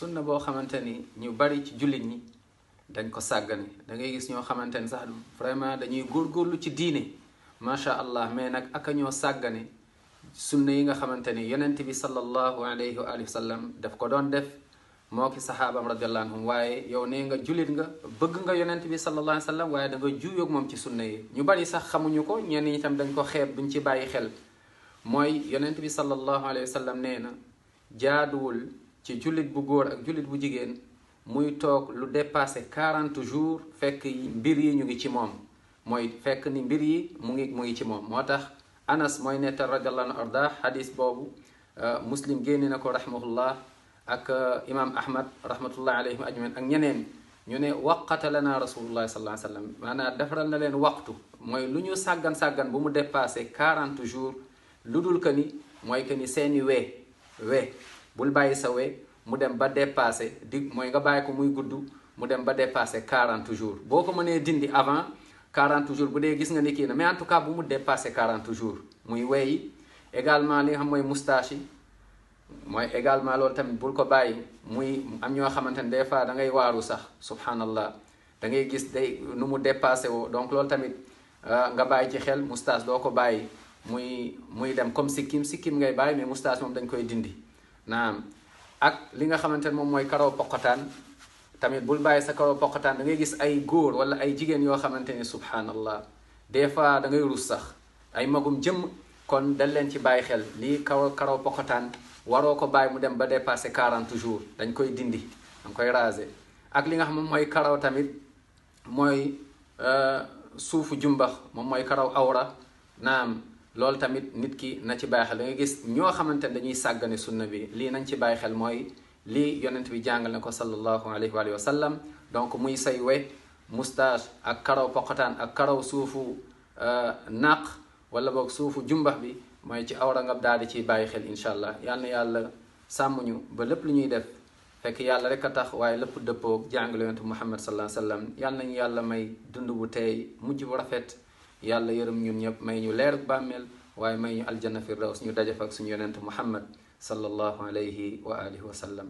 sunna boo xamante ni ñu bari ci jullit ñi dañ ko sàggane. da ngay gis ñoo xamante ni sax vraiment dañuy góorgóorlu ci diine macha allah, mais nag aka ñoo sàggane sunna yi nga xamante ni yonent bi sallallahu alayhi wa alihi wa sallam daf ko doon def moo ki saxaabam radiallahu anhum. waaye yow nee nga jullit nga, bëgg nga yonent bi sallallahu alayhi wa sallam, waaye da nga juuyoog moom ci sunna yi. ñu bari sax xamuñu ko, ñenn ñi tam dañ ko xeeb, duñ ci bàyyi xel. mooy yonent bi sallallahu alayhi wa sallam nee na jaaduwul ci jullit bu góor ak jullit bu jigéen muy toog lu dépassé 40 jours fekk mbir yi ñu ngi ci moom, mooy fekk ni mbir yi mu ngi ci moom. moo tax Anas mooy nettal radiallahu anhu arda xadis boobu Muslim génne na ko rahimahullah ak imam Ahmad rahmatullah alayhim ajmain ak ñeneen. ñu ne waqata lana rasulullah sallallahu alayhi wa sallam, maanaam defaral na leen waxtu, mooy lu ñu sàggan bu mu dépassé 40 jours lu dul que ni mooy que ni seeni we bul bàyyi sa we mu dem ba dépassé mooy nga bàyyi ko muy gudd mu dem ba dépassé 40 jours. boo ko mënee dindi avant 40 jours bu dee gis nga ni kii na, mais en tout cas bu mu dépassé 40 jours. muy weyi également li nga xam mooy moustache yi, mooy également loolu tamit bul ko bàyyi muy am ñoo xamante ne des fois da ngay waaru sax subhanallah, da ngay gis day nu mu dépassé woo. donc loolu tamit nga bàyyi ci xel. moustache doo ko bàyyi muy dem comme sikkim ngay bàyyi, mais moustache moom dañ koy dindi. naam ak li nga xamante ne moom mooy karaw poqotaan tamit bul bàyyi sa karaw poqotaan. da ngay gis ay góor wala ay jigéen yoo xamante ne subhanallah des fois da ngay rus sax, ay magum jëmm. kon dal leen ci bàyyi xel, lii karaw poqotaan waroo ko bàyyi mu dem ba dépassé 40 jours, dañ koy dindi, dañ koy raser. ak li nga xam moom mooy karaw tamit mooy suufu jumbax, moom mooy karaw awra. naam loolu tamit nit ki na ci bàyyi xel. da nga gis ñoo xamante ne dañuy sàggane sunna bi, lii nañ ci bàyyi xel, mooy lii yonent bi jàngal na ko sallallahu alayhi wa sallam. donc muy say we, moustache ak karaw poqotaan ak karaw suufu naq wala boog suufu jumbax bi, mooy ci awra nga daal di ciy bàyyi xel. incha allah yal na yàlla sàmm ñu ba lépp lu ñuy def fekk yàlla rek a tax, waaye lépp dëppoo jàngale yonent Muhammad sallallahu alayhi wa sallam. yal nañu yàlla may dund bu teey, mujj bu rafet. yàlla yërëm ñun ñëpp, may ñu leer bàmmeel, waaye may ñu aljanna firdaws ñu daje fa ak suñu yonent Muhammad sallallahu alayhi wa alihi wa sallam.